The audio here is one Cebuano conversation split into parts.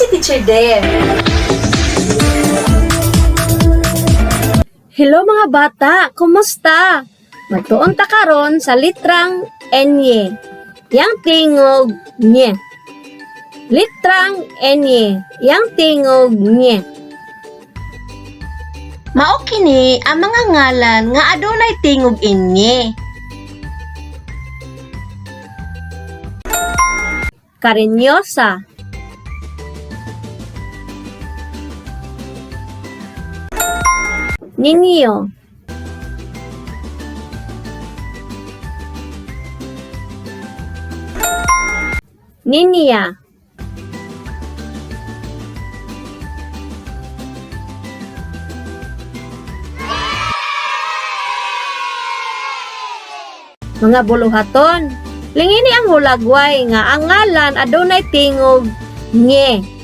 si Teacher Dave. Hello mga bata, kumusta? Magtuon ta karon sa litrang enye. Yang tingog nye. Litrang enye, yang tingog nye. Mao kini ang mga ngalan nga adunay tingog inye. Karinyosa. Ninyo. Ninya. Mga buluhaton. Lingini ang hulagway nga ang ngalan adunay tingog nye.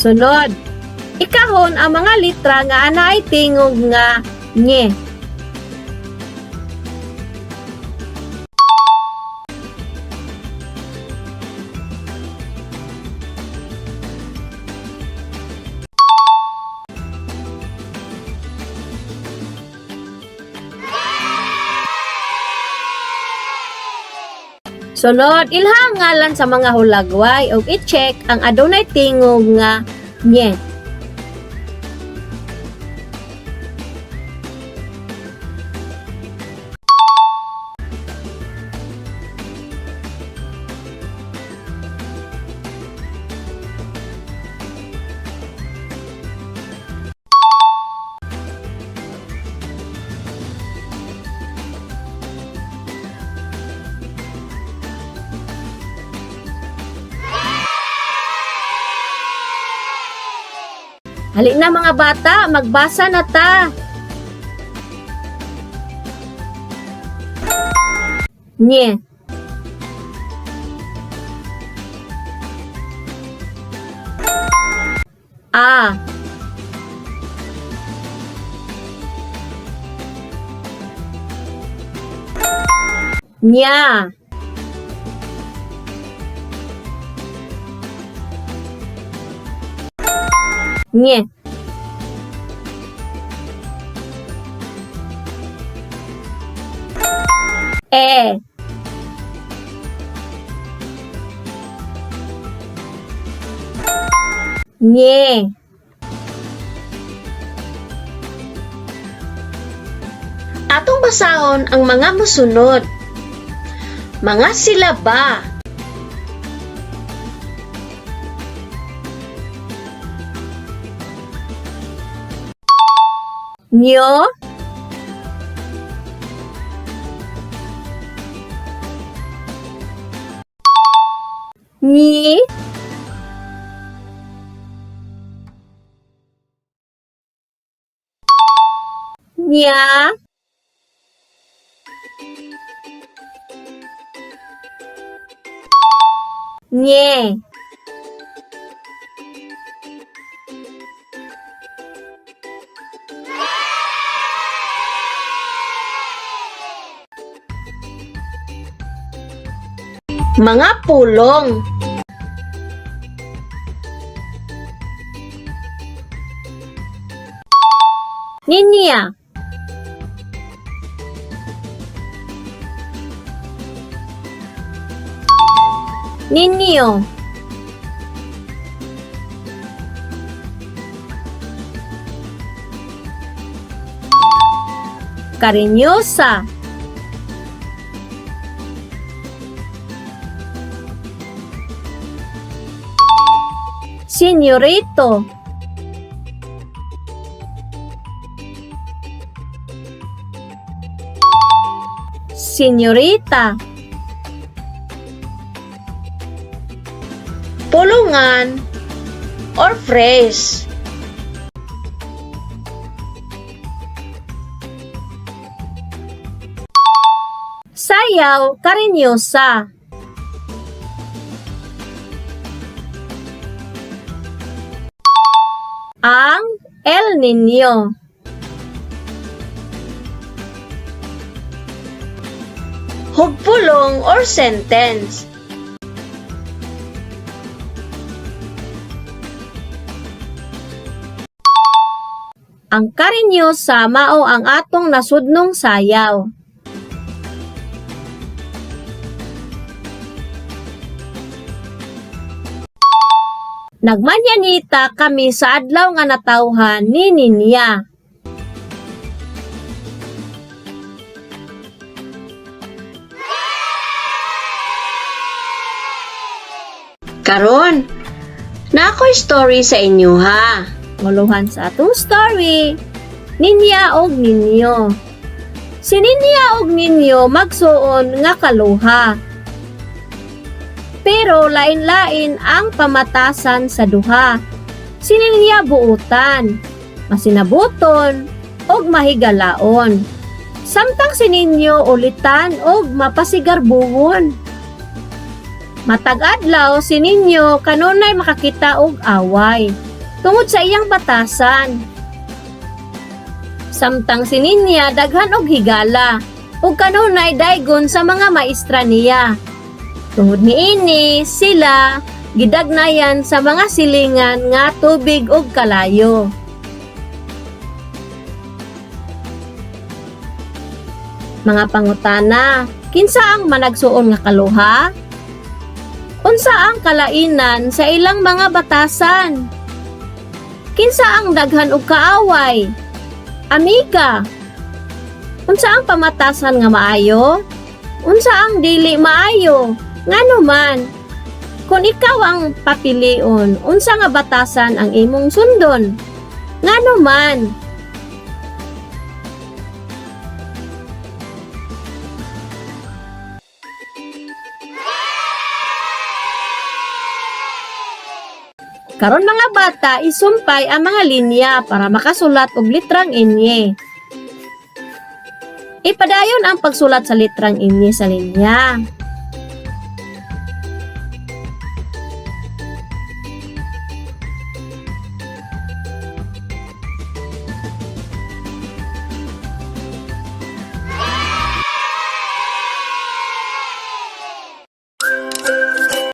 Sunod, ikahon ang mga litra nga anaay tingog nga nye. Sunod, ilha ang ngalan sa mga hulagway ug i-check ang adunay tingog nga nye. Halina mga bata, magbasa na ta. Nye. A. Nya. Nye. E. Nye. Atong basahon ang mga mosunod. Mga silaba. Nyo. Ni. Nya. Nye. Mga pulong. Ninya. Ninyo. Karinyosa. Senyorito. Senyorita. Pulungan or phrase. Sayaw karinyosa. Ang El Niño. Hugpulong or sentence. Ang karinyosa mao ang atong nasudnong sayaw. Nagmanyanita kami sa adlaw nga natawhan ni Ninya. Karon, naa ko'y story sa inyo ha. Nguluhan sa atong story, Ninya og Ninyo. Si Ninya og Ninyo magsuon nga kaluha. Pero lain-lain ang pamatasan sa duha. Si Ninya buutan, masinabuton, og mahigalaon. Samtang si Ninyo ulitan og mapasigarbuhon. Matag adlaw si Ninyo kanunay makakita og away tungod sa iyang batasan. Samtang si Ninya daghan og higala ug kanunay daygon sa mga maestra niya. Tungod niini sila gidagnayan sa mga silingan nga tubig ug kalayo. Mga pangutana, kinsa ang managsuon nga kaluha? Unsa ang kalainan sa ilang mga batasan? Kinsa ang daghan og kaaway? Amiga. Unsa ang pamatasan nga maayo? Unsa ang dili maayo? Ngano man? Kung ikaw ang papilion, unsa nga batasan ang imong sundon? Ngano man? Karon mga bata, isumpay ang mga linya para makasulat og litrang inye. Ipadayon ang pagsulat sa litrang inye sa linya.